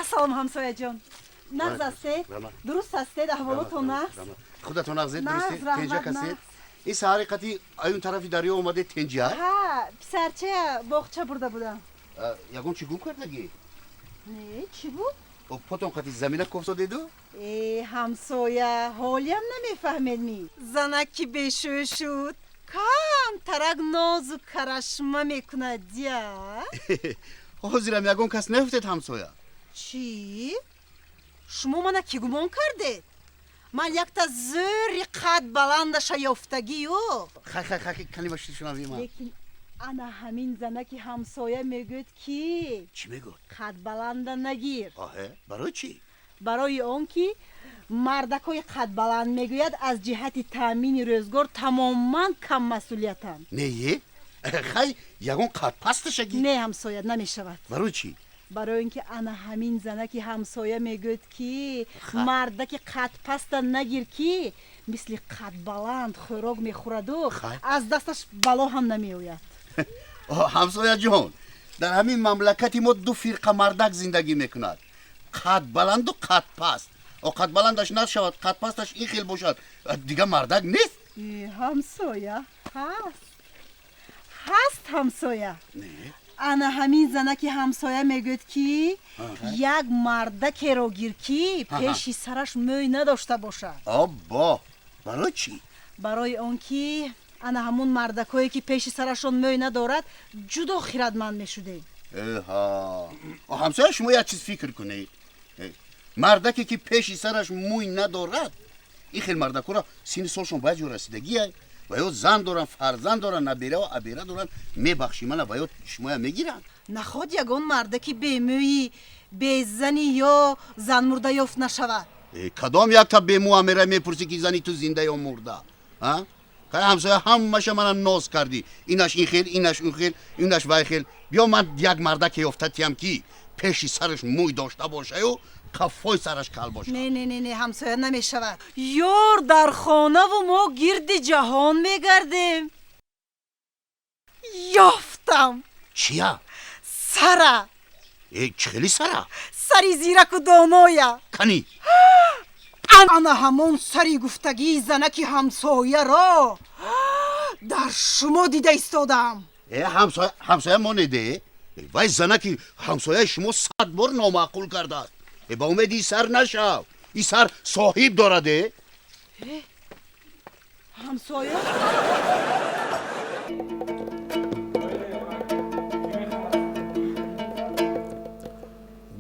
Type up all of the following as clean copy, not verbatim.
Ассалом, ҳамсояҷон, нағз ҳастед? Дуруст ҳастед? Аҳволотон нағз? Худатон нағзед? Нағз, дурустед? раҳмат, Тенҷа касед? Нағз. Ин саҳари қати аюн тарафи дарё омадед, тенҷа? Ҳа, писарчая боғча бурда будам. Ягон чӣ гум кардагӣ? Не, чӣ буд? Потон қати замина кофтодеду? Э, ҳамсоя, ҳолиам намефаҳмед ми? Занак ки бешӯ шуд, камтарак нозу карашма мекунад дия. Ҳозирам ягон кас нефтед, ҳамсоя. Чӣ? Шумо мана кӣ гумон кардед? Ман якта зӯри қад баландаша ёфтагию. Хай, хай, хай, калима шунавима. Лекин ана ҳамин занаки ҳамсоя мегӯяд, ки Чӣ мегӯяд? Қад баланда нагир. Оҳе, барои чӣ? Барои он ки мардакҳои қадбаланд, мегӯяд, аз ҷиҳати таъмини рӯзгор тамоман каммасъулиятанд. Нее, хай, ягон қадпасташа гир. Не, ҳамсоя, намешавад. Барои чӣ? Барои он ки ана ҳамин занаки ҳамсоя мегӯяд, ки мардаки қадпаста нагир, ки мисли қадбаланд хӯрок мехӯраду аз дасташ бало ҳам намеояд. Ҳамсояҷон, дар ҳамин мамлакати мо ду фирқа мардак зиндагӣ мекунад: қадбаланду қадпаст. О, қадбаландаш нашавад, қадпасташ ин хел бошад, дига мардак нест. Ҳамсоя, ҳаст, ҳаст, ҳамсоя. Ана ҳамин занаки ҳамсоя мегӯяд, ки як мардакеро гир, ки пеши сараш мӯй надошта бошад. Оббо, барои чӣ? Барои он ки ана ҳамун мардакое, ки пеши сарашон мӯй надорад, ҷудо хиратманд мешудем. Эҳа, ҳамсоя, шумо як чиз фикр кунед: мардаке, ки пеши сараш мӯй надорад, ин хел мардакҳоро синни солшон ба ҷо расидагия ва ё зан доранд, фарзанд доранд, набераву абера доранд. Мебахшӣ мана, ва ё шумоя мегиранд. Наход ягон мардаки бемӯйи безани ё занмурда ёфт нашавад? Кадом якта бемӯа мера мепурсӣ, ки зани ту зинда ё мурда? Қай, ҳамсоя, ҳамаша мана ноз кардӣ: инаш ин хел, инаш он хел, инаш вай хел. Биё, ман як мардаке ёфта тиям, ки пеши сараш мӯй дошта бошаю қаффои сараш кал бошад. Не, не, не, не, ҳамсоя, намешавад. Ёр дар хонаву мо гирди ҷаҳон мегардем. Ёфтам. Чия? Сара. Э, чӣ хели сара? Сари зираку доноя. Кани? Ана ҳамон сари гуфтагии занаки ҳамсояро дар шумо дида истодам. Э, ҳамсоя, ҳамсоя, монеде. Вай занаки ҳамсояи шумо 100 бор номаъқул кардааст. Э, ба умеди сар нашав, и сар соҳиб дорад, э. Ҳамсоя.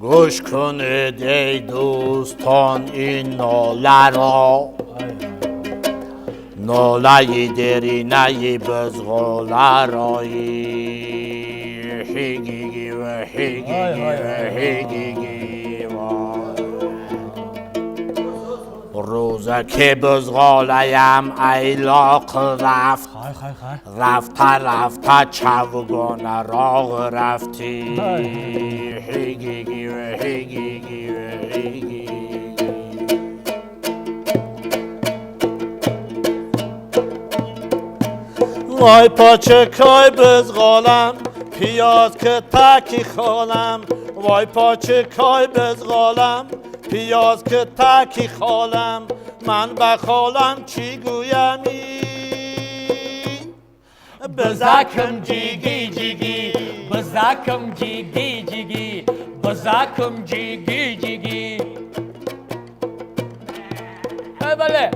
Гӯш кунед, эй дӯстон, ин ноларо, нолаи деринаи бузғоларои ҳигиги ва ҳигиги ва ҳигиги. Рӯза ки бузғолаям айлоқ рафт, рафта рафта чавгона роғ рафтӣ, ҳигиги ва ҳигиги ва ҳигиги. Вой, почакой бузғолам, пиёз ки таки холам, вой, почакой бузғолам, пиёз ки таки холам, ман ба холам чӣ гӯями? Бизакам ҷиги ҷиги, бизакам ҷиги ҷиги, бизакам ҷиги ҷиги. Бале.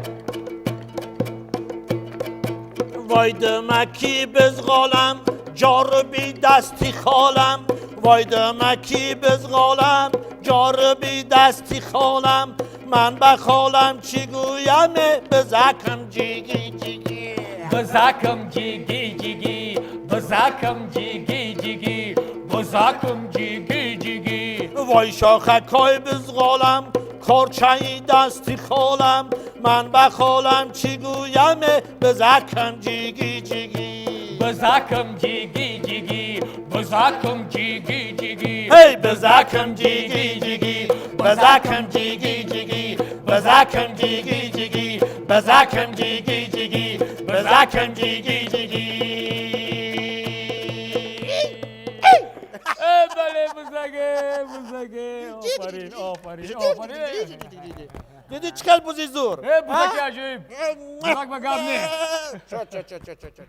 Вой, димаки бизғолам, ҷоруби дасти холам, вой, димаки бизғолам, ҷоруби дасти холам, ман ба холам чӣ гӯям? Бизакам ҷиги ҷиги, бизакам ҷиги ҷиги, бизакам ҷиги ҷиги, бизакам ҷиги ҷиги. Вой, шохакой бизғолам, корчаи дасти холам, ман ба холам чӣ гӯям? Бизакам ҷиги ҷиги, бизакам ҷиги ҷиги, бизакам ҷиги ҷиги. Ҳей, бизакам ҷиги ҷиги, бизакам ҷиги ҷиги, бизакам ҷиги ҷиги, бизакам ҷиги ҷиги, бизакам ҷиги ҷиги. Бале. Бале, бузаге, бузаге, офарин, офарин, офарин. Диди, чӣ хел бузи зур? Э, бузаки аҷоиб, бузак ба гап не. Чо, чо, чо, чо, чо, чо.